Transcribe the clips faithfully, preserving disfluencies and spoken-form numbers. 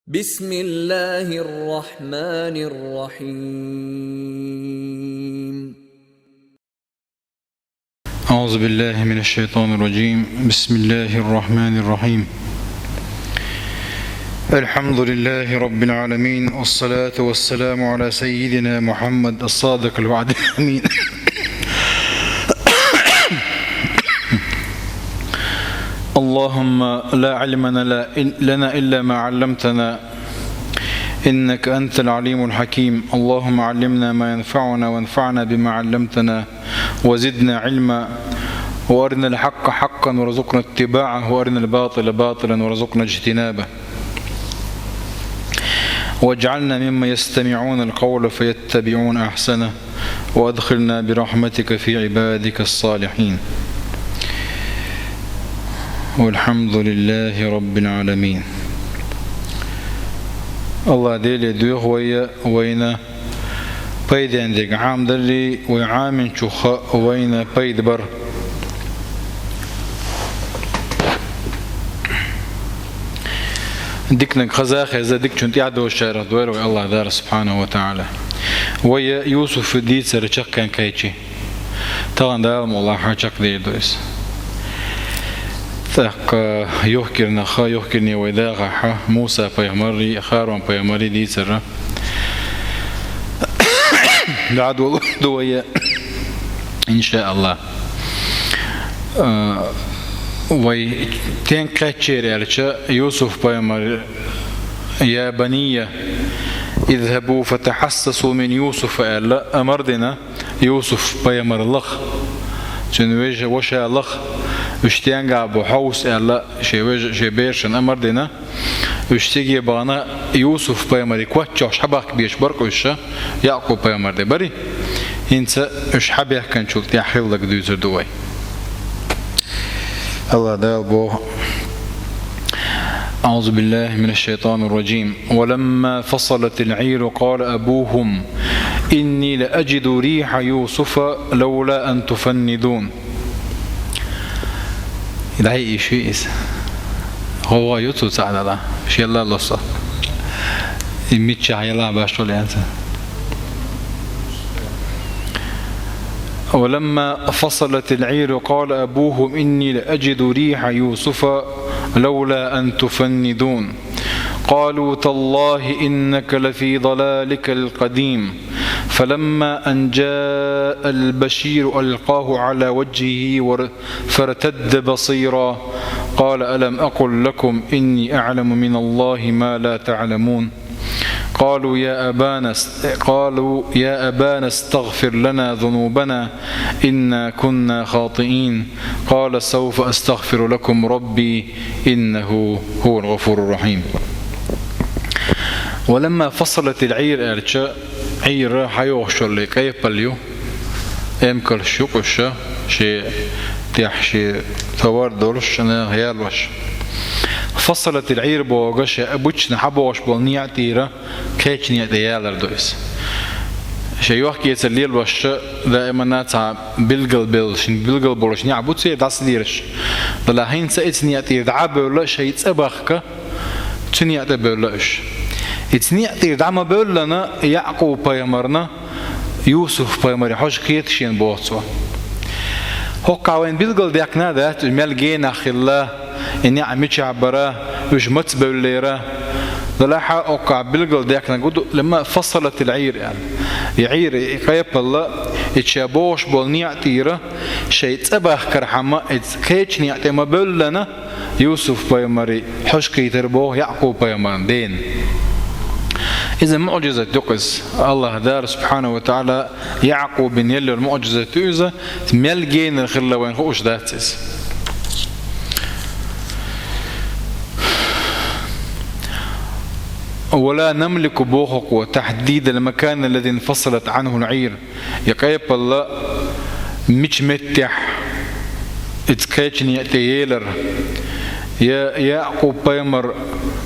بسم الله الرحمن الرحيم. أعوذ بالله من الشيطان الرجيم. بسم الله الرحمن الرحيم. الحمد لله رب العالمين، والصلاة والسلام على سيدنا محمد الصادق الوعد الأمين. اللهم لا علم لنا إلا ما علمتنا، إنك أنت العليم الحكيم. اللهم علمنا ما ينفعنا وانفعنا بما علمتنا وزدنا علما، وأرنا الحق حقا وارزقنا اتباعه، وأرنا الباطل باطلا وارزقنا اجتنابه، واجعلنا ممن يستمعون القول فيتبعون أحسنه، وأدخلنا برحمتك في عبادك الصالحين. والحمد لله رب العالمين. АллахӀ Деле доьху вай, вайна пайденна дерг Ӏамадаррий, вай Ӏаминчух вайна пайда бар. Диканиг хаза а хеза, дикачун тӀаьхьа долчарех дойла вай АллахӀ Дала субхьанаху ва таӀала. Вай Юсуфа дийцар чаккхенна кхаьччи. Тахан Дала мукъалахь чакхдер ду иза. ТӀаккха юхкӀернах, юхкӀерне вай дагӀахь, Муса пайхамаррий, Харун пайхамаррий дийцар дӀадолалур ду вай, иншааллахӀ. А, вай тенга кхаьччера аьлча, Юсуф пайхамар: «يا بني اذهبوا فتحسسوا من يوسف», аьлла, амар дина Юсуф пайхамар лаха, цуьнан вежа, ваша лаха, уьш стенга бу хьовса аьлла, шен вежа, шен берашна амар дина. Уьш цига бахана, Юсуф пайхамаре коч чохь схьабахка безаш бара-кх уьш, Якъуб пайхамар де барий. ХӀинца уьш схьабаьхкинчул тӀаьхьа хилларг дуьйцур ду вай. АллахӀ Дала боху: أعوذ بالله من الشيطان الرجيم. ولما فصلت العير قال أبوهم إني لأجد ريح يوسف لولا أن تفندون. И дӀахьийзаш ю иза. ГӀовгӀа ю цу цхьаъ дала. Шелла а ло со. И миччахь елахь башхо лаьцна. ولما فصلت العير قال أبوهم إني لأجد ريح يوسف لولا أن تفندون. قالوا تالله إنك لفي ضلالك القديم. فلما أن جاء البشير ألقاه على وجهه ور-، فارتد بصيرا. قال ألم أقل لكم إني أعلم من الله ما لا تعلمون. قالوا يا أبانا است-، قالوا يا أبانا استغفر لنا ذنوبنا إنا كنا خاطئين. قال سوف أستغفر لكم ربي إنه هو الغفور الرحيم. ولما فصلت العير аьлча, Ӏийр хьайогӀуш йолу кхайпал ю, эмкалш ю-кх уьш, шен тӀехь шен товар долуш, шен нехан ялош. فصلت العير бохург шен обычно хьабогӀуш болу некъа тӀера кхечу некъа тӀе ялар ду иза. Шен йохк-эцар лелош даимана цхьа билгал белла, шен билгал болуш некъ бу церан дӀасалелаш. Делахь хӀинца оцу некъа тӀера дӀа а бевлла, шайн цӀа бахка, цу некъа тӀе бевлла уьш. Оцу некъа тӀера дӀа ма-бевллана, Якъуб-пайхамарна Юсуф-пайхамаре хьожа кхета шена, боху цо. ХӀокхахь вайна билгал даьккхина а дац, уьш мел генахь хилла, и некъ мичахь бара, уьш маца бевллера. Делахь а хӀокхахь билгал даьккхинарг хӀун ду, لما فصلت العير аьлла. И Ӏийр, и кхайпалла, и ша богӀуш болу некъа тӀера шайн цӀа бахкархьама, и кхечу некъа тӀе ма-бевллана, Юсуф-пайхамаре хьожа кхийтира боху Якъуб-пайхамарна дена. Иза муӀжизат ю-кх иза. АллахӀ Дала, субхьанаху ва таӀала, Якъубина елла йолу муӀжизат ю иза, мел генара хилла вайна хууш дац иза. ولا نملك боху-кх تحديد المكان الذي انفصلت عنه العير. И кхайпалла мича меттехь иза кхечу некъа тӀе елар, я Якъуб-пайхамар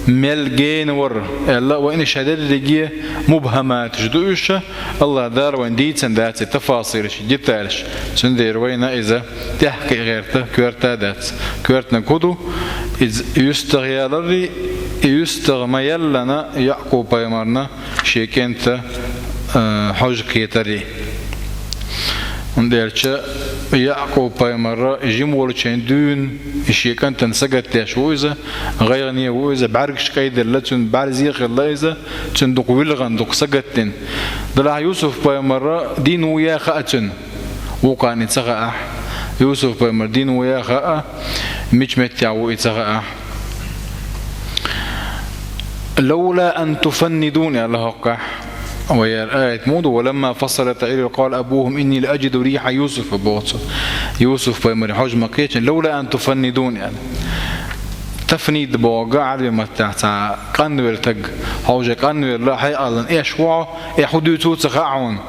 мел гена вара аьлла, вайна шадерриге мубхьаматаш ду уьш, АллахӀ Дала вайна дийцина дац и тафасилаш, деталаш. Цундела вайна иза тӀаьхьа кхин гӀерта, коьрта а дац. Коьртаниг хӀун ду, иза юьстах яларрий, юьстагӀа ма яьллана Яъкъуб-пайхамарна шен кӀанта, э, хьожа кхетаре. ХӀунда аьлча Яъкъуб-пайхамар жима волча хана дуьйна шен кӀантана сагатдеш ву иза, гӀайгӀане ву иза, бӀаргаш кӀайделла, цуьнан бӀарзе хилла иза, цуьнан дукха вилгӀана, дукха сагатдина. Делахь Юсуф-пайхамар дийна ву яха а цуьнан, вукхарна и ца хаахь. Юсуф-пайхамар дийна ву яха а, мича меттехь ву и ца хаахь. «لولا أن تفندون», аьлла хӀокхахь. Вай яра аят ма ду: «ولما فصلت العير قال أبوهم إني لأجد ريح يوسف», боху цо. Юсуф-пайхамар хьожа ма кхечина, «لولا أن تفندون», аьлла. Тафнид боху Ӏарбий маттахь цхьа къанвелла стаг. Хьо уже къанвелла, хьекъална эш ву хьо, э, хӀун дуьйцу ца хаьа хьуна,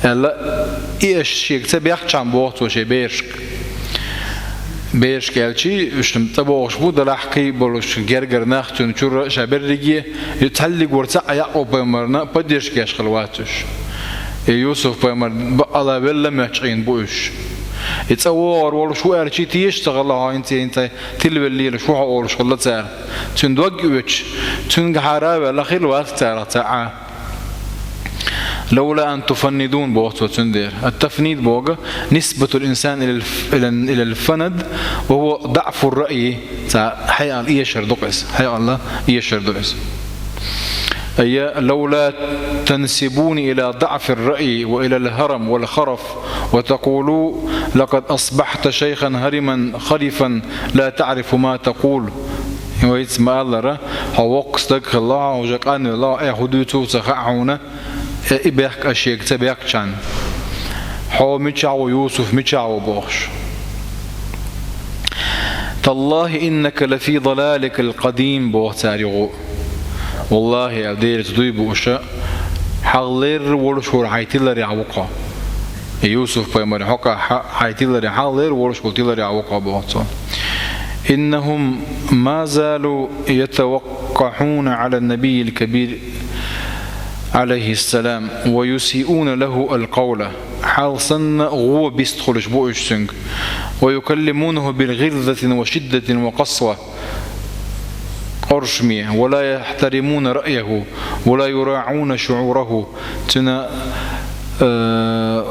аьлла, и эш шега ца бехча боху цо шен берашка. Берашка аьлча, уьш цӀа богӀуш бу, делахь кхин болуш гергара нах цуьнан чуьра ша берриге, и цхьаллиг вара цхьаъ Яъкъуб-пайхамарна поддержка еш хилла вац уьш. И Юсуф-пайхамар бакъала велла моьттуш Ӏийна бу уьш. И цӀа вогӀур волуш ву аьлча, теша ца хилла хьо хӀинца, хӀинца тилвелла лелаш ву хьо олуш хилла цара. Цуьнан дог оьцуш, цуьнгахьара а ваьлла хилла вац царах цхьа а. «لولا أن تفندون», боху цо цуьнан дера. Ат-тафнид боху: «نسبة الإنسان إلى الف-، إلى، إلى الفند وهو ضعف الرأي», цхьа хьекъал эшар ду-кх иза, хьекъал эшар ду иза. أي لولا تنسبوني إلى ضعف الرأي وإلى الهرم والخرف وتقولوا: لقد أصبحت شيخا هرما خرفا لا تعرف ما تقول. Вайца ма-аллара, хьо воккха стаг хилла хьо, уже къанвелла хьо, э, хӀун дуьйцу ца хаьа хьуна, э, и бехк а шега ца бехкача. Хьо мичахь ву, Юсуф мичахь ву бохуш. «تالله إنك لفي ضلالك القديم», боху цара юха. «Валлахи», аьлла, Делаца дуй бу уьш, хьалхалера волуш вара хьайн тиларехь ву-кх хьо. Юсуф-пайхамар хьокъехь хьайн тиларехь, хьалхалера волуш волу тиларехь ву-кх хьо боху цо. «إنهم ما زالوا يتوقحون على النبي الكبير عليه السلام ويسيئون له القول». Хьалха санна гӀо бистхуьлуш бу уьш цуьнга. «ويكلمونه بغلظة وشدة وقسوة». Къоршаме. «ولا يحترمون رأيه ولا يراعون شعوره». Цуьнан, э,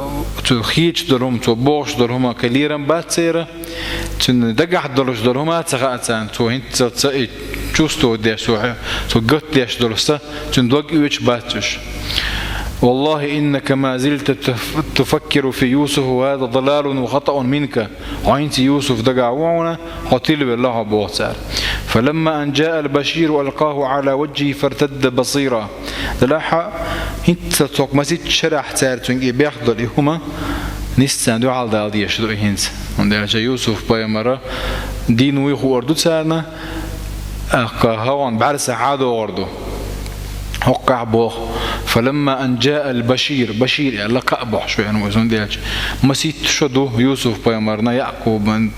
цо хеташ долу хӀума, цо бохуш долу хӀума кхин лерам бац церан, цуьнан дагахь долуш долу хӀума а ца хаьа царна, цо хӀинцца ца и чувствовать деш, цо хье-, цо гатдеш долу са, цуьнан дог оьцуш бац уьш. «والله إنك ما زلت تف-، تفكر في يوسف وهذا ضلال وخطأ منك». Хьо хӀинца Юсуф дагахь ву хьуна, хьо тилвелла хьо боху цара. «فلما أن جاء البشير ألقاه على وجهه فارتد بصيرا». Делахь хӀинцца цхьа масийтта шарахь цара цуьнга и бехк долу и хӀума, нисса царна дуьхьал дала дезаш ду и хӀинца. ХӀунда аьлча Юсуф-пайхамар дийна вуй хуур ду царна, тӀаккха хӀокхунна бӀаьрса хьадогӀур ду. ХӀокхахь боху: «فلما أن جاء البشير», башир аьлла, кхаъ бохуш веана ву иза, хӀунда аьлча масийтта шо ду Юсуф-пайхамарна Яъкъубан,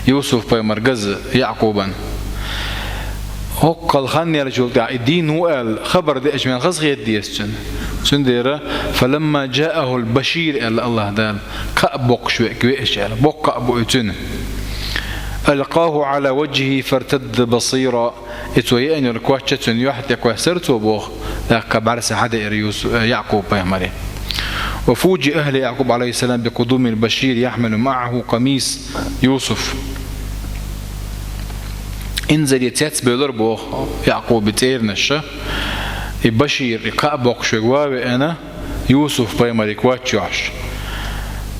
Юсуф-пайхамар газа Яъкъубан. ХӀокхул хан яьллачул тӀаьхьа и дийна ву аьлла хабар деача мел хазахета деза цуьнан. Цундела: «فلما جاءه البشير», аьлла АллахӀ Дала, кхаъ боккхуш верг веача аьлла, боккха кхаъ бу и цуьнан. «ألقاه على وجهه فارتد بصيرا». И цо еана йолу коч цуьнан юьхь тӀе кхоьссира цо боху, тӀаккха бӀаьрса хьадеара Юсу-, э, Яъкъуб-пайхамаре. «وفوجئ أهل يعقوب عليه السلام بقدوم البشير يحمل معه قميص يوسف». Инзаре цецбевлира боху Яъкъубан цӀернаш, и башир, и кхаъ боккхуш верг ван а веана, Юсуф-пайхамаран коч йохьуш.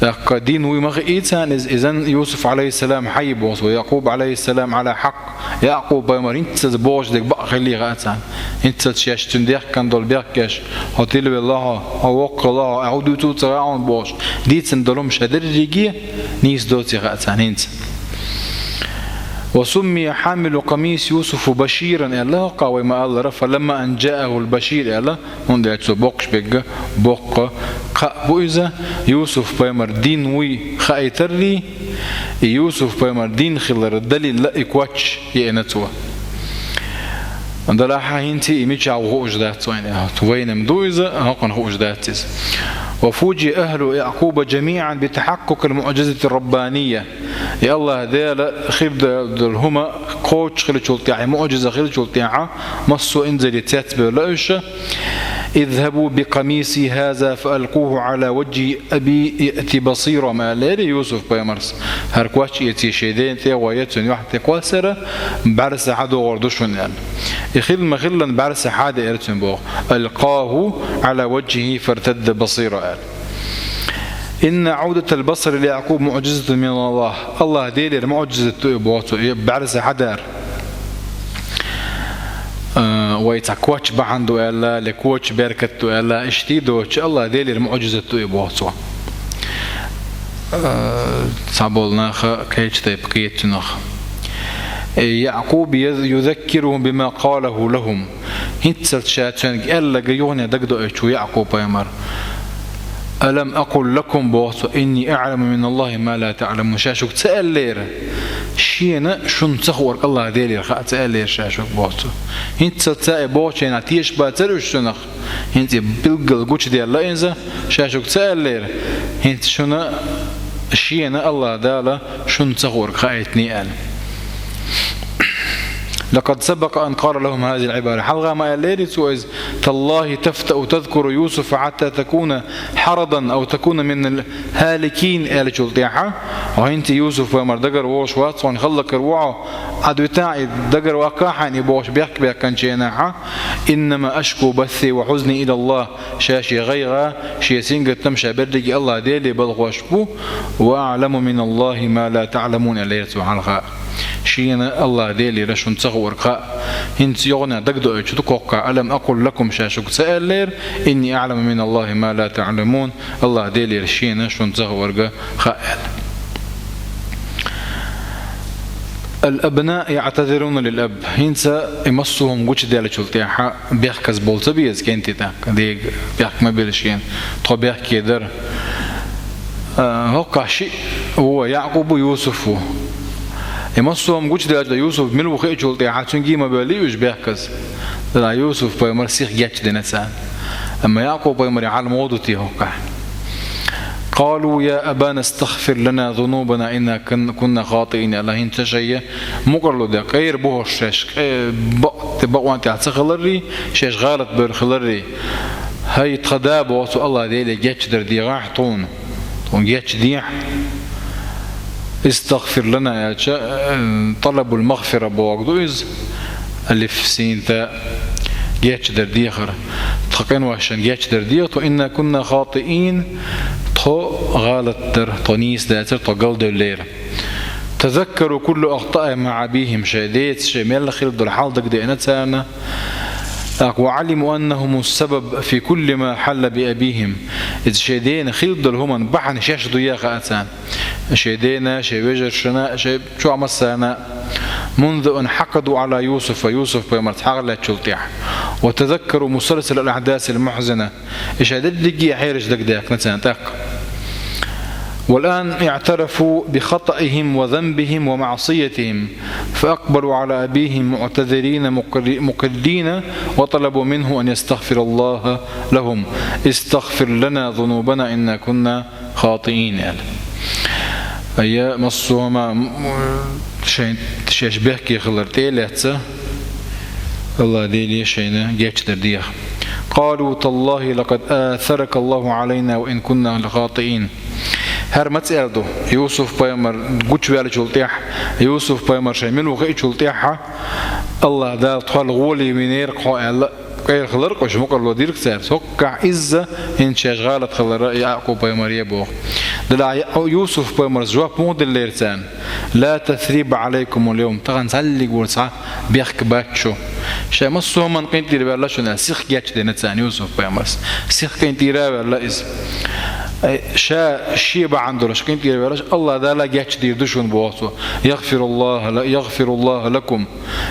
ТӀаккха дийна вуй ма хиий царна иза, иза Юсуф, عليه السلام, хьан ю боху цо, Яъкъуб, عليه السلام, على حق. Яъкъуб-пайхамар хӀинццалц бохуш дерг бакъ хиллий хаьа царна. ХӀинццалц шаьш цуьнан дехкина долу бехкеш: «Хьо тилавелла хьо, хьо воккхалла хьо, ахь хӀун дуьйцу ца хаьа хьуна», бохуш, дийцина долу хӀума ша дерриге нийса доций хаьа царна хӀинца. «وسمي حامل قميص يوسف بشيرا», аьлла хӀокхахь вай ма-аллара, «فلما أن جاءه البشير», аьлла, хӀунда аьлча цо боккхуш берг боккха кхаъ бу иза, Юсуф-пайхамар дийна вуй хаийтаррий, и Юсуф-пайхамар дийна хиларан далил а и коч еана цо. Делахь хӀинца и мичахь ву хууш дац вайна. Вайна-м ду иза, хӀокхунна хууш дац иза. وفوجئ أهل يعقوب جميعا بتحقق المعجزة الربانية. И Аллаха Дала хир д-, долу хӀума кхочуш хилчул тӀаьхьа, и муӀжиза хилчул тӀаьхьа, массо а инзаре цецбевлла уьш. اذهبوا بقميصي هذا فألقوه على وجه أبي يأت بصيرا, ма аьллера Юсуф-пайхамарс. ХӀара коч эций шен дена тӀе а гӀой, цуьнан юьхь тӀе кхоссара, бӀаьрса хьадогӀур ду шуна аьлла. И хилла ма-хиллара бӀаьрса хьадеара цуьнан боху. ألقاه على وجهه فارتد بصيرا аьлла. إن عودة البصر ليعقوب معجزة من الله. Аллаха Делера муӀжизат ду и боху цо, и бӀаьрса хьадар. А, вай цхьа коч бахьана ду аьлла, ле коч беркат ду аьлла, иштта доцуш Аллаха Делера муӀжизат ду и боху цо. А, цхьаболу наха кхечу тайпа кхета цунах. Э, Якъуб яз-, юзаккиругьум бима къалаху лахум. ХӀинццалц ша цуьнга аьлларг юхане дагадоуьйтуш ву Якъуб-пайхамар. «Алам акъул лакум», боху цо, «инни аъламу миналлахи ма ла таъламун». Ша шуьга ца аьллера, шена шуна ца хуург Аллаха Делера хаа ца аьллера ша шуьга, боху цо. ХӀинццалц ца а бохучу хенахь тешаш бацара уьш цунах. ХӀинца и билггал гучуделла иза, ша шуьга ца аьллера, хӀинца шуна шена Аллаха Дала шуна ца хуург хаийтиний аьлла. «Лакъад сабакъа ан къала лахум хазихил гӀибара». Хьалха ма аьллерий цо иза: «Таллахи тафтау тазкуру Юсуфа хьатта такуна хьарадан ау такуна минал хӀаликин», аьллачул тӀаьхьа, хьо хӀинца Юсуф-пайхамар дагара волуш вац, хьуна хӀаллакьхир ву хьо, Ӏад витахь и дагара ваккхахьа и бохуш бехк баьккхинчу хенахьа, «Иннама ашку басси ва хьузни илаллах». Ша шен гӀайгӀа, шен сингаттам ша берриге Аллаха Деле балхош бу, «ва аъламу миналлахи ма ла таъламун», аьллера цо хьалха. Шена Аллаха Делера шуна ца хуург хаьа. ХӀинца юхане дагадоуьйтуш ду кхоккха: «Алам акъул лакум», ша шуьга ца аьллера, «инни аъламу миналлахи ма ла таъламун», Аллаха Делера шена шуна ца хуург хаьа аьлла. «Ал-абна яътазируна лил-аб». ХӀинца и массо а хӀума гучуделлачул тӀаьхьа бехказа болу ца беза кӀентий тӀаккха, дега бехк ма бира шена, тхо бехке дара. А, хӀоккхахь шиъ ву, Якъуб ву, Юсуф ву. И массо а хӀума гучуделча, Юсуф мила ву хиъчул тӀаьхьа цуьнга ма бевлли уьш бехказа. Делахь Юсуф-пайхамар сиха гечдина царна. Амма Якъуб-пайхамаре хьал муха ду те хӀоккхахь? «Къалу я абана стагъфир лана зунубана инна кун-, кунна хатиин», аьлла, хӀинца шайга мукъарло де, къера бохуш шаьш, къе-, бакъ-, бакъонан тӀехь ца хиларрий, шаьш гӀалат бевр хиларрий. ХӀай тхан да, боху цо, Аллаха Деле гечдар дехахь тхуна. Тхуна гечдехьа. Истагъфир лана аьлча, э, талабул магъфира бохург ду иза. Алиф, син, та, гечдар дехар. Тхан къиношна гечдар деха тхо, инна кунна хатиин, тхо гӀалат дара, тхо нийса дацара, тхо галдевллера. Тазаккару кулла ахтаи маъа абихим, шайн деца шайн мел хилла долу хьал дагадеана царна. ТӀаккха, ва Ӏалиму аннахумус сабаб фи кулли ма хьалла би абихим. Иза шайн дена хилла долу хӀуманна бахьана шаьш ду яха а царна. Шайн дена, шайн вежаршна, шайн чохь массарна. Мунзу ан хьакъаду Ӏала Юсуфа, Юсуф-пайхамарца хьагӀ лаьцначул тӀаьхьа. Ва тазаккару мусалсал ал-ахьдасил мухьзина. И шайн дерриге а хьераш дагадаьккхина царна тӀаккха. والآن اعترفوا بخطئهم وذنبهم ومعصيتهم، فأقبلوا على أبيهم معتذرين مقر-، مقرين، وطلبوا منه أن يستغفر الله لهم. استغفر لنا ذنوبنا إنا كنا خاطئين аьлла. Ая, массо а хӀума, м, шайн, шаьш бехке хилар тӀе а лаьцна, Аллаха Деле шайна гечдар деха. قالوا تالله لقد آثرك الله علينا وإن كنا لخاطئين. ХӀара ма цӀерла ду, Юсуф-пайхамар гучуваьллачул тӀаьхьа, Юсуф-пайхамар шайн мила ву хиъчул тӀаьхьа, Аллаха Дала тхол гӀоле винера хьо аьлла, къера хилар кхуьш мукъарло дирг цаьрца. ХӀоккхахь изза хӀинца шаьш гӀалат хилара Якъуб-пайхамаре боху. Делахь Юсуф-пайхамарс жоп муха деллера царна? «Ла тасриба Ӏалайкумул йовм», тахана цхьаллиг вур цхьа бехк бац шу. Шайн массо а хӀуманна къинтӀера ваьлла шуна, сиха гечдина царна Юсуф-пайхамарс. Сиха къинтӀера а ваьлла иза. Ай, ша шен бахьана долуш къинтӀера ваьлла шу, Аллаха Дала гечдийр ду шуна боху цо. «Ягъфируллаха ла-, ягъфируллаха лакум,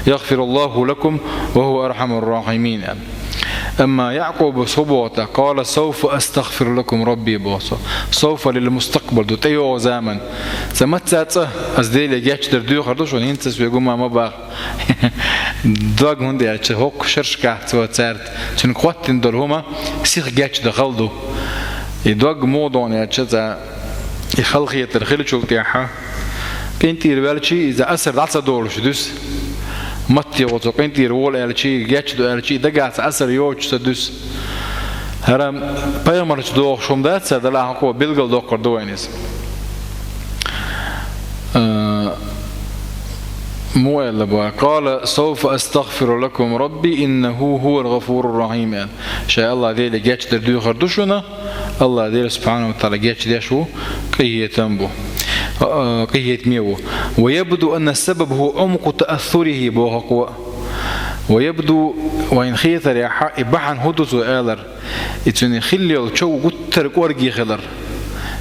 ягъфируллаху лакум, ва хӀува архьамур рахьимин», аьлла. Амма Якъубас хӀун боху тӀаккха? «Къала савфа астагъфиру лакум рабби», боху цо. Савфа лил мустакъбал ду, тӀейогӀу заман. Цкъа маца цкъа ас Деле гечдар доьхур ду шуна, хӀинца ас вегу ма, ма баха. Дог, хӀунда аьлча хӀокху шерашкахь цо цаьрца, цуьнга хӀоттина долу хӀума сиха гечдан хала ду. И дог модон яьча цӀа, и халахетар хилчул тӀехьа, къинтӀера ваьлча иза асар дӀа ца долуш дуьсу. Матте гӀо цо къинтӀера вола аьлча, гечду аьлча, и дагахь цхьа асар йоцуш ца дуьсу. ХӀара пайхамарца догӀуш хӀума дац, цара далахь хӀокхо билгал доккхур ду вайна иза. А, Му аьлла боху: «Къала: савфа астагъфиру лакум рабби, иннаху хувал гъафуру рахим», аьлла. Ша Аллах Деле гечдар дуьйхур ду шуна, Аллах Дела субхьанаху ва тааля гечдеш ву, къинхетам бу. А, а, къинхетаме ву. «Ва ябду анна сабабаху умку таассурихи», боху кхо. «Ва ябду», вайн хетарехьа, и бахьана хӀун ду цо алар. И цуьнан хилла йолу чов гуттар а кӀорге хилар.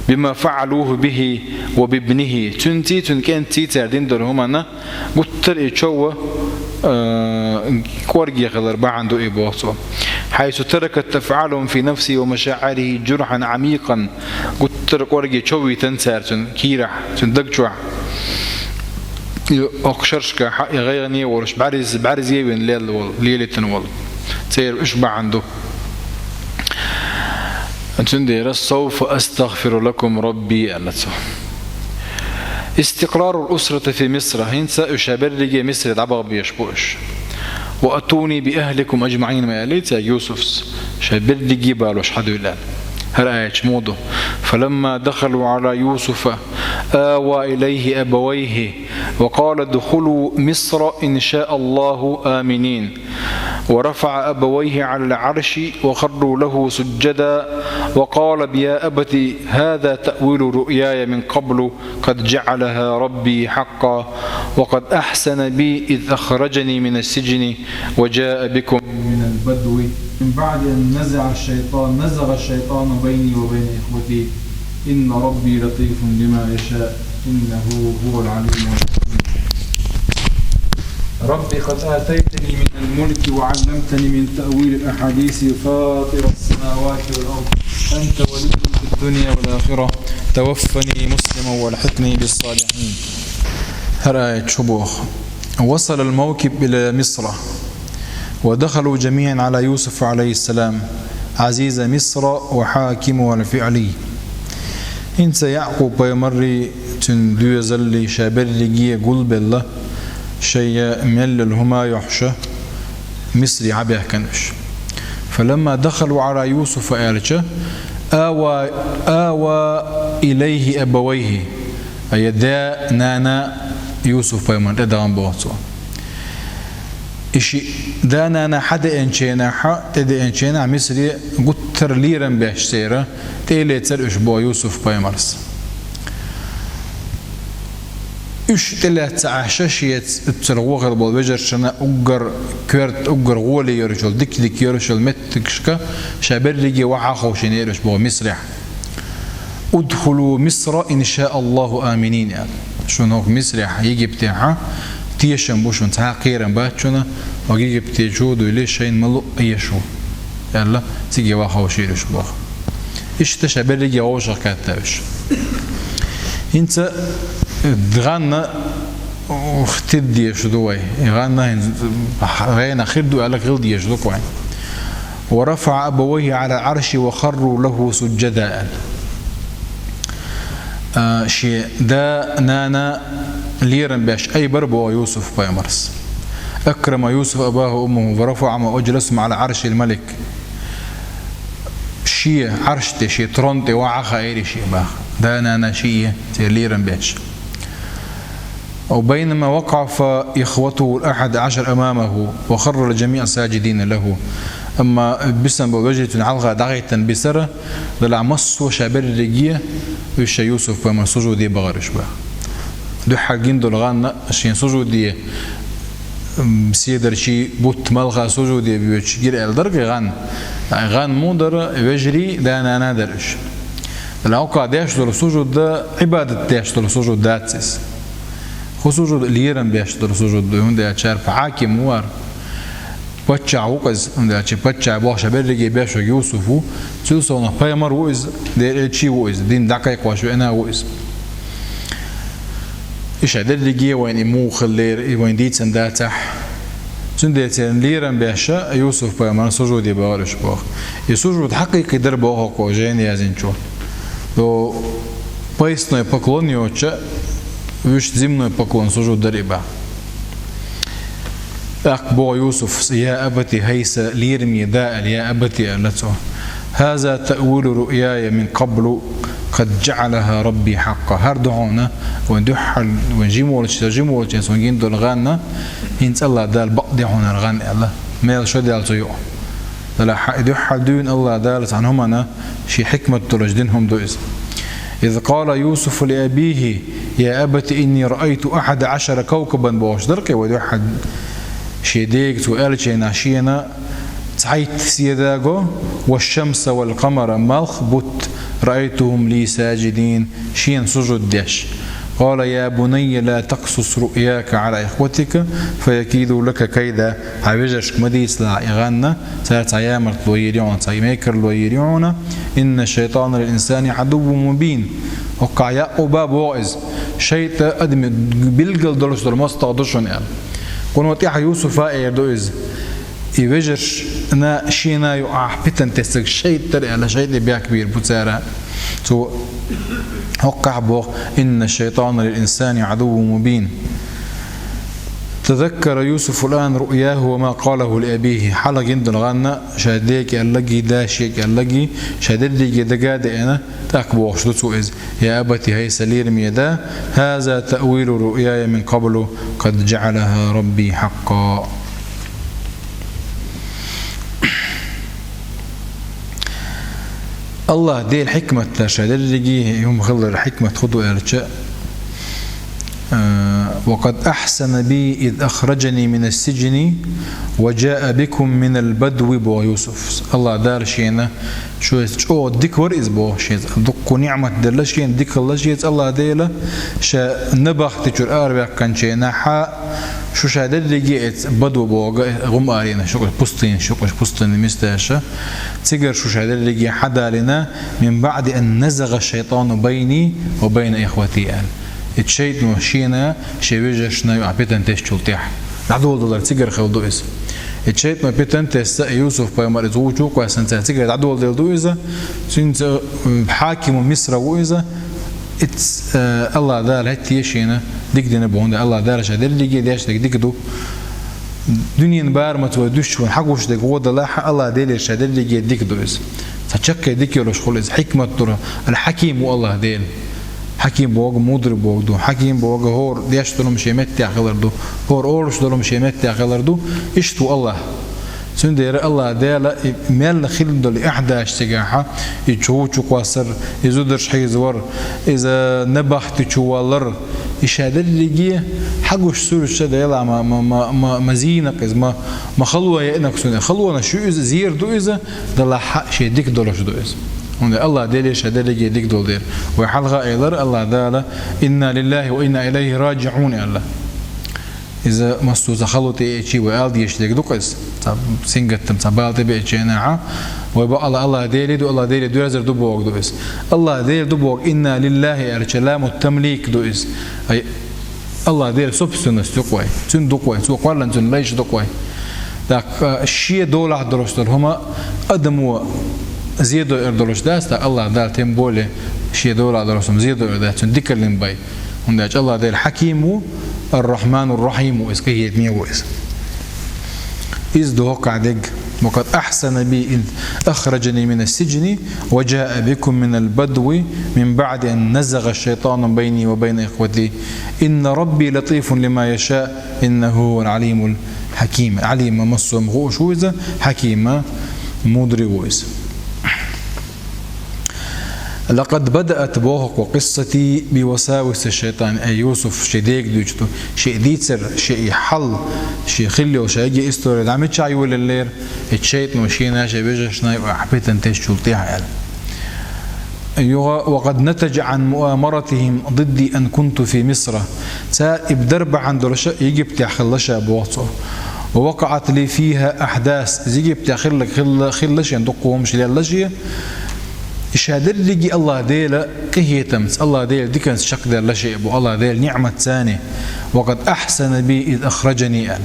«Бима фаалуху бихи ва бибнихи». Цуьнций, цуьнан кӀентий цара дина долу хӀуманна гуттар а и чов, а, кӀорге хилар бахьана ду и боху цо. «Хьайсу таракат афалухум фи нафсихи ва машаирихи журхан амикъан». Гуттар а кӀорге чов витина цара цуьнан кийрахь, цуьнан даг чохь. И окху шерашкахь и гӀайгӀане а волуш, бӀаьрзе, бӀаьрзе а вина лелла волу, лелийтина волу. Церан уьш бахьана ду. Цундела: «Савфа астагъфиру лакум рабби», аьлла цо. «Истикърарул усрати фи Мисра». ХӀинца уьш берриге Мисре дӀабаха безаш бу уьш. «Ва атуни би ахликум аджмаин», ма аьллий цаьрга Юсуфс, ша берриге балош хьадуьйла аьлла. ХӀара аят чу ма ду: «Фаламма дахалу гӀала Юсуфа, ава илайхи абавайхи, ва къала: духулу Мисра, ин ша Аллаху аминин». «ورفع أبويه على العرش وخروا له سجدا وقال: يا أبت هذا تأويل رؤياي من قبل قد جعلها ربي حقا وقد أحسن بي إذ أخرجني من السجن وجاء بكم من البدو من بعد أن نزع الشيطان، نزغ الشيطان بيني وبين إخوتي، إن ربي لطيف لما يشاء، إنه هو العليم الحكيم. رب قد آتيتني من الملك وعلمتني من تأويل الأحاديث فاطر السماوات والأرض، أنت ولي في الدنيا والآخرة، توفني مسلما وألحقني بالصالحين». ХӀара аят чу боху: «وصل الموكب إلى مصر، ودخلوا جميعا على يوسف عليه السلام، عزيز مصر وحاكمها الفعلي». ХӀинца Якъуб-пайхамаррий, цуьнан доьзаллий ша берриге гулбелла, шайга мел йолу хӀума йохьуш, Мисре хьабаьхкина уьш. «فلما دخلوا على يوسف», аьлча, «آوى، آوى إليه أبويه», ай, да, нана Юсуф-пайхамарна тӀедахана боху цо. И шиъ да-нана хьадеанчу хенахь, тӀедеанчу хенахь Мисре гуттар лерам беш церан, тӀе а лецира уьш боху Юсуф-пайхамарс. Уьш тӀелаьцна Ӏаш шеца уьццара гӀо хилла болу вежаршна уггар коьрта, уггар гӀоле йолуш йолу, дика-дика йолуш йолу меттигашка ша берриге охьа а ховшийнера уьш боху Мисрехь. «ادخلوا مصر إن شاء الله آمنين», аьлла. Шуна хӀокху Мисрехь, Египтехь, тешам бу шуна, цхьа а кхерам бац шуна, хӀокху Египте чу а дуьйлий, шайна ма-луъу еш ву, аьлла, цига ваха ховшийра уьш боху. Иштта ша берриге вовшах кхетта уьш. ХӀинца, э, гӀанна, ух, тидда дезаш ду вай. И гӀанна хӀинца гӀенах хир ду аьлла, хила дезаш ду-кх вайн. «ورفع أبويه على العرش وخروا له سجدا», аьлла. А, шен да, нана лерам беш айбар боху Юсуф-пайхамарс. «أكرم يوسف أباه وأمه ورفعهما وأجلسهما على عرش الملك». Шен Ӏарш тӀе, шен трон тӀе охьа а хаийра шен боху. Да, нана шиъ церан лерам беш. «وبينما وقف إخوته الأحد عشر أمامه وخر الجميع ساجدين له». Амма бисина болу вежарий цуьнан хьалха дӀахӀиттина бисара, делахь массо а ша берриге уьш ша Юсуф-пайхамарна сужуде бахара уьш боху. Дуьххьара гина долу гӀанна шен сужуде, м, седарчий бутт малха сужуде боьдуш гира аьлла дара-кх и гӀанна. ГӀанна муха дара, вежарий, да-нана дара уьш. Делахь хӀокхо деш долу сужуд Ӏибадат деш долу сужуд дац иза. ХӀун сужуд? Лерам беш долу сужуд ду, хӀунда аьлча церан хьаким вара. Паччахь ву-кх иза, хӀунда аьлча паччахь боху ша берриге беш верг Юсуф ву, цуьнан совнах пайхамар ву иза, Делан элчий ву иза, дин дӀакхайкхош веана а ву иза. И ша дерриге вайна и муха хиллера, и вайна дийцина дацахь, Цундела церан лерам беш Юсуф-пайхамарна сужуде бахар уьш боху. И сужуд хьакъикъи дар боху-кх жайна яздинчо. До поясной поклон йоцуш, вуьш земной поклон, сужуд дар и боху. ТӀаккха боху Юсуфа: «Я абати», хӀай сан лераме да аьлла, «я абати», аьлла цо. «ХӀаза таъвилу руъяя мин къаблу къад жаӀалаха Рабби хьакъкъа». ХӀара ду хьуна вайн дуьххьал, вайн жима волчу, жима волчу суна гина долу гӀанна, хӀинца АллахӀ Дала бакъдина хьуна хӀара гӀан аьлла. Мел шо даьлла цо юкъа. Делахь и дуьххьал дуьйна АллахӀ Дала цхьана хӀуманна шен хьикмат долуш дина хӀума ду иза. «Из къала Юсуфу ли абихи, я абати, инни раайту ахьада ашара кавкабан», бохуш дара-кх вай дуьххьал. Шен дега цо аьллачу хенахь шена цхьайтта седа го, «ваш-шамса вал-къамара», малх, бутт, «раайтухум ли сажидин», шена сужуд деш. «Къала я бунайя ла такъсус руъяка Ӏала ихватика, фаякиду лака кайда». Хьан вежаршка ма дийцалахь и гӀанна, цара цхьа ямартло йийр ю хьуна, цхьа мекарло йийр ю хьуна. «Инна шайтана лил инсани Ӏадуввун мубин». ХӀокхахь Якъуба боху иза: «ШайтӀа адаман билггал долуш долу мостагӀа ду шуна», аьлла. Кхунна тӀаьхьа Юсуфа эр ду иза: «И вежаршна шена юкъахь питана тесча шайтӀа дара», аьлла, шайтӀа бехк бийр бу цара. Цо хӀокхахь боху: «Инна шайтана лил инсани Ӏадуввун мубин». «Тазаккара Юсуфу ал-ан руъяху ва ма къалаху ли абихи». Хьалха гина долу гӀанна ша дега аьллаги, даше аьллаги, ша дерриге дага а деана, тӀаккха бохуш ду цо иза: «Я абати, хӀай сан лераме да, хӀаза таъвилу руъяя мин къаблу къад жаӀалаха Рабби хьакъкъа». АллахӀ Делан хьикмат дар ша дерриге, и хӀума хилар хьикмат хӀун ду аьлча, а, «Ва къад ахьсана би, из ахражани мина ссиджни, ва жаа бикум минал бадви», боху Юсуфа. АллахӀ Дала шена, шу иза чӀогӀа дика вара иза боху шена. Дуккха ниӀмат делла шена, дика хилла шеца АллахӀ Дела, ша набахти чуьра араваьккхинчу хенахь, шу ша дерриге эца бадва боху, гӀум аренаш ю-кх, пустынаш ю-кх, пустынна мисташа. Цигара шу ша дерриге хьадалийна, «мин баъди ан назагӀа шайтану байни ва байна ихвати», аьлла. И шайтӀано шена шен вежаршна юкъахь питана тесначул тӀаьхьа. ДӀадоладалар цигара хилла ду иза. И шайтӀано питана тесча, и Юсуф-пайхамар иза гӀу чу кхоьссина цара цигара дӀадоладелла ду иза. Цуьнца, м, хьакиму Мисра ву иза. Иц, э, АллахӀ Дала хӀетте шена дика дина боху, АллахӀ Дала ша дерриге деш дерг дика ду. Дуьненан барамца вай дуьсча вайна хьагуш дерг гӀо далахь, АллахӀ Делера ша дерриге дика ду иза. Цхьа чаккхе дика йолуш хуьлу иза, хьикмат долу, ал-Хьаким ву АллахӀ Дела. Хьаким боху мудрый боху ду, Хьаким боху хӀора деш долу хӀума шен меттехь хилар ду, хӀора олуш долу хӀума шен меттехь хилар ду, иштта ву АллахӀ. Цундела АллахӀ Дела и мел хилла долу и ахьдаш цигахь, и чу гӀу чу кхоссар, и зударш хьийзавар, иза набахти чу валар, и ша дерриге хьагуш суьрташ ца делахь ма, ма, ма, ма, ма зийнакх иза, ма, ма хало еанакх цунна. Халонаш ю иза, зер ду иза, делахь шен дика долуш ду иза. ХӀунда АллахӀ Деле ша дерриге дика долу дела. Вай хьалха а элира АллахӀ Дала: «Инна лиллахӀи ва инна илайхӀи раджиӀун», аьлла. Иза массо а цхьа хало тӀеэцчи вай ала дезаш дерг ду-кх иза. Цхьа сингаттам, цхьа бала тӀебеачу хенахь, вай бакъ АллахӀ Деле ду, АллахӀ Деле доьрзар ду бохург ду иза. АллахӀ Деле ду бохург «инна лиллахӀи» аьлча, ламу тамлик ду иза. Ай, АллахӀ Делан собственность ю-кх вай. Цуьнан ду-кх вай, цо кхоьллина, цуьнан лайш ду-кх вай. ТӀаккха шен долахь долуш долу хӀума адамо зе дойур долуш дац, тӀаккха АллахӀ Дала тем более шен долахь долуш хӀума зе дойур дац, цуьнан дикаллин бай. ХӀунда аьлча АллахӀ Дела Хьаким ву, Ар-Рахьманур-Рахьим ву, иза къинхетаме ву иза. Иза ду хӀокхахь дерг: «Ва къад ахьсана би, из ахражани мина ссиджни, ва жаа бикум минал бадви, мин баъди ан назагӀа шайтану байни ва байна ихвати. Инна Рабби латифун лима яшаъ, иннахӀу хӀувал Ӏалимул хьаким». Ӏалима массо а хӀума хууш ву иза, Хьакима мудрый ву иза. «Лакъад бадаат», боху-кх, «къиссати би васависи шайтан». Ай, Юсуф шен дега дуьйцуш ду, шен дийцар, шен и хьал, шен хилла йолу шайга истори дӀа мичахь йолаеллера, и шайтӀано шена шен вежаршна юкъахь питана тесначул тӀаьхьа аьлла. Юха: «Ва къад натажа Ӏан муамаратихӀим дидди ан кунту фи Мисра». Цара и дар бахьана долуш Египтехь хилла ша, боху цо. «Ва вакъаат ли фихӀа ахьдас». Египтехь хилла, хилла, хилла шен дуккха хӀумаш лелла шен. И ша дерриге АллахӀ Делан къинхетамца, АллахӀ Делан диканца чекхдаьлла шен бу, АллахӀ Делан ниӀматца. «Ва къад ахьсана би из ахражани», аьлла.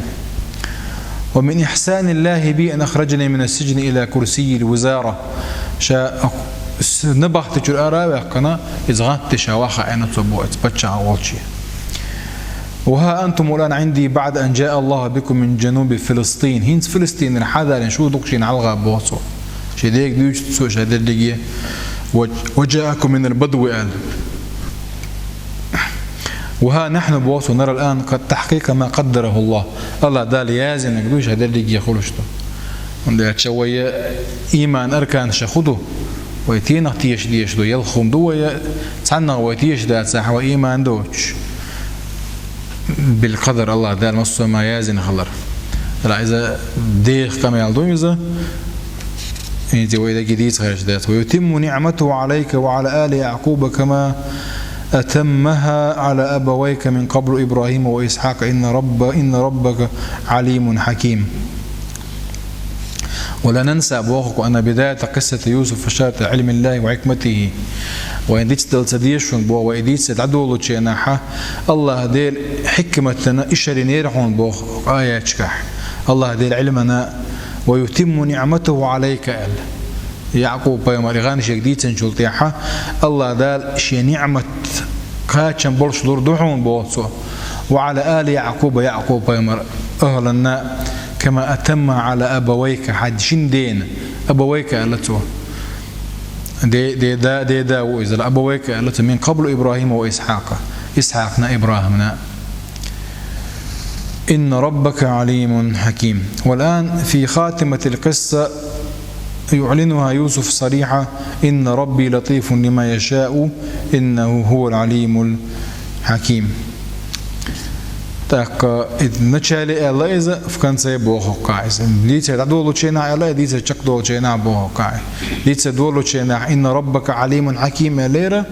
ومن إحسان الله بي أن أخرجني من السجن إلى كرسي الوزارة. Ша с-, набахтачура ара а ваьккхина, иза гӀанташ ваха аьнна цо бо, иза паччахь волче. وها أنتم الآن عندي بعد أن جاء الله بكم من جنوب فلسطين. ХӀинца Филистинера хьадалийна шу ду-кх шийна хьалха, боху цо. Шен дега дуьйцу цо ша дерриге. وجاءكم من البدو аьлла. وها نحن, боху цо, نرى الآن قد تحقيق ما قدره الله. АллахӀ Дала яздинарг ду ша дерриге хуьлуш ду. ХӀунда аьлча вай иман арканаш хӀун ду? Вай тӀенах теша дезаш ду, ялх хӀума ду вай, цхьаннах вай теша дацахь, вай иман доцуш. بالقدر, АллахӀ Дала массо а ма яздина хилар. Ала иза деха къамел ду иза. ХӀинца вай дерриге дийца хезаш дац. ويتم نعمته عليك وعلى آل يعقوب كما أتمها على أبويك من قبل إبراهيم وإسحاق إن رب، إن ربك عليم حكيم. ولا ننسى, боху-кх, أن بداية قصة يوسف أشارت إلى علم الله وحكمته. Вай дицдалца дешун, боху, вай дийца дӀадолучу хенахь АллахӀ Делан хьикматана ишарина яра хьуна, боху, аяташкахь. АллахӀ Делан Ӏилмана, ويتم نعمته عليك аьлла. Якъуб пайхамар и гӀан шега дийцинчул тӀаьхьа АллахӀ Дала шен ниӀмат кхачам болуш лур ду хьуна, боху цо. وعلى آل يعقوب, Якъуб пайхамар ахӀланна, كما أتمها على أبويك, хьан шин дена, أبويك аьлла цо. Де-, деда, деда ву иза, أبويك аьлла цо, من قبل إبراهيم وإسحاق, Исхьакъна, ИбрахӀимна. إن ربك عليم حكيم. والآن في خاتمة القصة يعلنها يوسف صريحة: إن ربي لطيف لما يشاء، إنه هو العليم الحكيم. ТӀаккха и начале аьлла иза, в конце боху-кх иза. Дийца дӀадолучу хенахь аьлла, дийца чекхдолучу хенахь боху-кх. Дийца долучу хенахь: إن ربك عليم حكيم аьллера,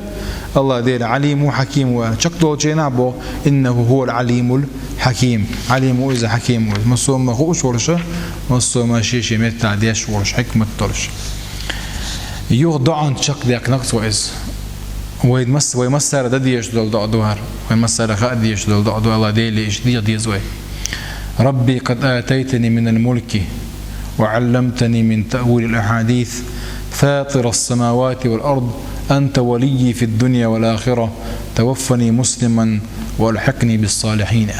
АллахӀ Дела Ӏалим ву, Хьаким ву аьлла. Чекхдолчу хенахь боху: إنه هو العليم الحكيم. Ӏалим ву иза, Хьаким ву иза. Массо а ма хууш волуша, массо а ма шен-шен меттахь деш волуш, хьикмат долуш. Юха доӀанца чекхдехнарг цо иза. Вай масс-, вай массара дан дезаш долу доӀа ду хӀара. Вай массара хаа дезаш долу доӀа ду, АллахӀ Деле иштта деха деза вай. ربي قد آتيتني من الملك وعلمتني من تأويل الأحاديث، فاطر السماوات والأرض، أنت وليي في الدنيا والآخرة، توفني مسلما وألحقني بالصالحين.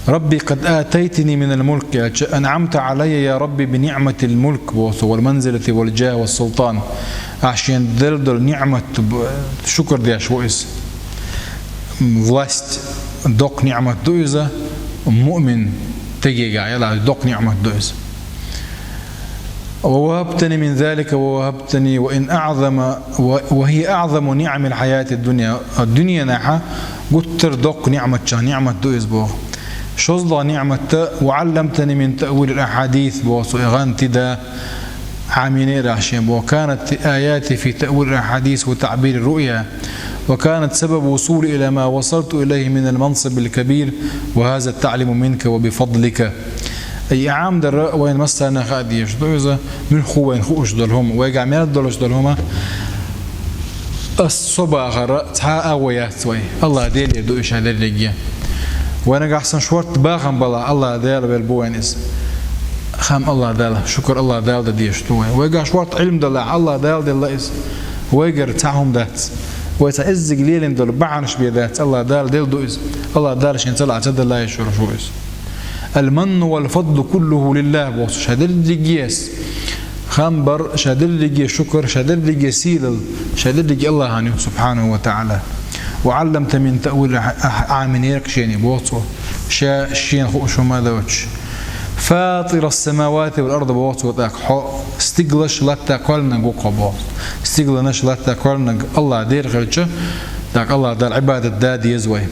ربي قد آتيتني من الملك, أنعمت علي يا ربي بنعمة الملك, боху цо, والمنزلة والجاه والسلطان. Ахь шена делла долу ниӀмат, б-, шукр деш ву иза. Власть, доккха ниӀмат ду иза, муъмин тегега, яла доккха ниӀмат ду иза. ووهبتني من ذلك ووهبتني وإن أعظم و-، وهي أعظم نعم الحياة الدنيا. Дуьненахьа гуттар доккха ниӀматчех ниӀмат ду иза боху. ШозлагӀа ниӀматта: وعلمتني من تأويل الأحاديث, боху цо, и гӀан тида Ӏамийнера шен боху. وكانت آياتي في تأويل الأحاديث وتعبير الرؤيا، وكانت سبب وصولي إلى ما وصلت إليه من المنصب الكبير، وهذا التعليم منك وبفضلك. И Ӏамдар вайн массарна хаа дезаш ду иза, муьлхха вайн хууш долу хӀума, вайгахь мел долуш долу хӀума. Ас со бахара цхьа а агӀо яц вай. АллахӀ Делера ду и ша дерриге. Вай нагахь санна шорта бахам балахь, АллахӀ Дела велла бу вайн иза. Хам АллахӀ Дела, шукр АллахӀ Дела дан дезаш ду вай. Вайгахь шорта Ӏилма далахь, АллахӀ Дела делла иза. Вайгара цхьа хӀума дац. Вай цхьа иззиг лелийна долу бахьанаш бен дац, АллахӀ Дела делла ду иза. АллахӀ Дела шен цӀа лаьа ца делла йиш йолуш ву иза. المن والفضل كله لله, боху цо, ша дерриге ас. Хам бар, ша дерриге шукр, ша дерриге сийлалла, ша дерриге АллахӀан ю, سبحانه وتعالى. وعلمتني من تأويل الأح-, Ӏамийнера шена, боху цо, ша шена хууш хӀума доцуш. فاطر السماوات والأرض, боху цо, тӀаккха хьо стиглаш, латта кхоьллинарг ву хьо, боху. Стигланаш, латта кхоьллинарг АллахӀ Дела хилча, тӀаккха АллахӀ Далла Ӏибадат дан деза вай.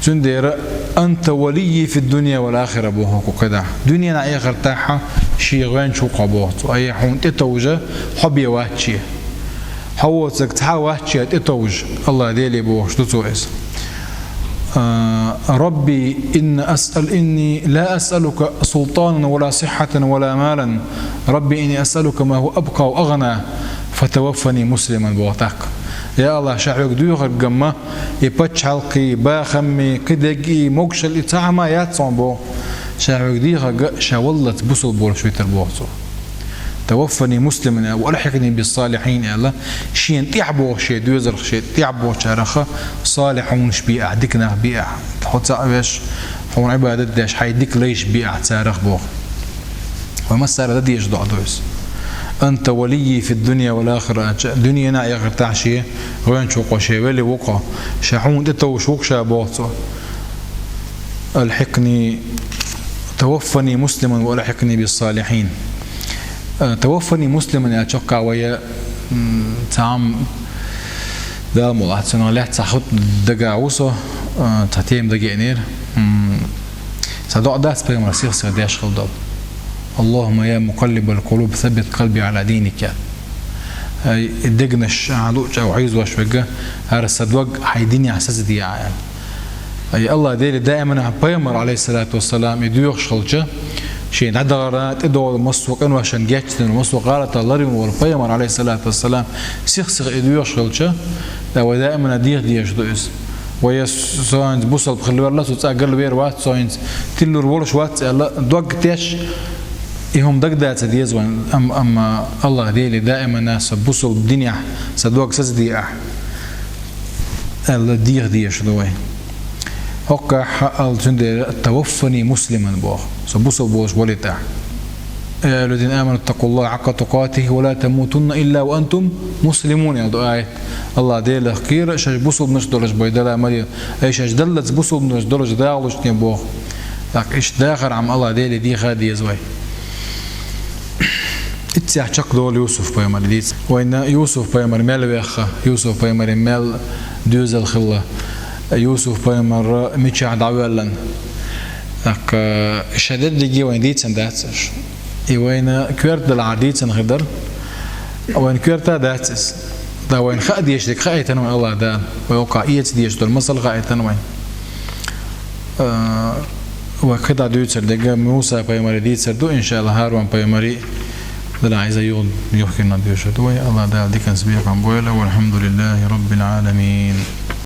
Цундела: أنت وليي في الدنيا والآخرة, боху кхидӀа. Дуьненахь, эхартахь шен гӀоьнча ву хьо, боху цо. Ай, хьуна тӀетовжа хьо бен вац ше. Хьо воцург цхьа а вац ше тӀетовжа, АллахӀ Деле бохуш ду цо иза. А, ربي إن أسأل، إني لا أسألك سلطانا ولا صحة ولا مالا. ربي إني أسألك ما هو أبقى وأغنى، فتوفني مسلما, боху тӀаккха. Я АллахӀ, ша хьоьга доьхург ма И пачхьалкхий, бахаммий, кхидерг и, могушалла и цхьа хӀума яц хьуна боху. Ша хьоьга дехарг ша валлалц бусалба волаш витар боху цо. «Таваффани муслиман ва алхьикъни бис-салихьин», аьлла, шена тӀехь боху, шен доьзалх шен тӀехь бохучарах салихь хьунаш бе ахь, дика нах бе ахь. Хьо цхьаъ веш, хьуна Ӏибадат деш, хьайн дика лайш бе ахь царах боху. Вай массара а дан дезаш доӀа ду иза. «Анта валийи фид-дунья вал-ахира», аьлча, дуьненахь а эхартахь а шен гӀоьнча ву-кх, шен вели ву-кх, ша хьуна тӀетовжаш ву-кх ша боху цо. «Алхьикъни, таваффани муслиман ва алхьикъни бис-салихьин». Э, «Таваффани муслиман» аьлча, чоккхагӀа вай, м, цхьа хӀума, Дала мукъ лахь, цунах лаьцна цхьа хӀума дагахь ву со, э, цхьа тема дагеънера. М, цхьа доӀа дац пайхамара сих-сиха деш хила долу: «Аллахумма я мукъаллибал-къулуб, саббит къалби Ӏала диник», аьлла. Ай, дегнаш, ахьа луъучу хьийзош верг, хӀара сан дог хьайн динехь сацадехьа, аьлла. Ай, Аллах Деле даимана пайхамар, алейхиссалату вассалам, и доьхуш хилча, шен дӀадахара, тӀедогӀу массо а къиношна гечдина, массо а гӀалатах ларвина волу пайхамар, алейхиссалату вассалам, сих-сиха и доьхуш хилча, да вай даимана деха дезаш ду иза. Вай со хӀинца бусалба хилла верла, со цӀа галвер вац, со хӀинца тиллур волуш вац аьлла, дог теш, и хӀума дагадеца деза вайн, ам-, амма Аллах Деле даимана сан бусалба динехь сан дог сацадехьа аьлла, деха дезаш ду вай. ХӀокхахь аьлла цундела: «Таваффани муслиман», боху. Со бусалба волуш валийта ахь. «Я айюхаллазина аману ттакъуллаха хьакъа тукъатихи ва ла тамутунна илла ва антум муслимун», аьлла ду аят. Аллах Делах кхера, шаьш бусалбанаш долуш бай дала ма де, ай шаьш даллалц бусалбанаш долуш дагӀалучу тӀе боху. ТӀаккха иштта дахархьама Аллах Деле деха деза вай. Иццехь чекхдолу Юсуф-пайхамар дийца. Вайна Юсуф-пайхамар мел вехха, Юсуф-пайхамаран мел доьзал хилла, Юсуф-пайхамар мичахь дӀавоьллан. ТӀаккха ша дерриге вайна дийцина дац аша. И вайна коьрта далахьара дийцина хир дара. Вайна коьрта дац иза. Да вайна хаа дезаш дерг хаийтина вайн Аллах Дала. Вай оккхахь эца дезаш долу масал хаийтина вайна. А, вай кхидӀа дуьйцур дерг Муса-пайхамаре дийцар ду, иншаАллахӀ, ХӀарун-пайхамаре, Дала иза юха, юхкина дуьйцур ду вай. Аллах Дала диканца бекхам бойла. ВалхьамдулиллахӀи Раббил Ӏаламин.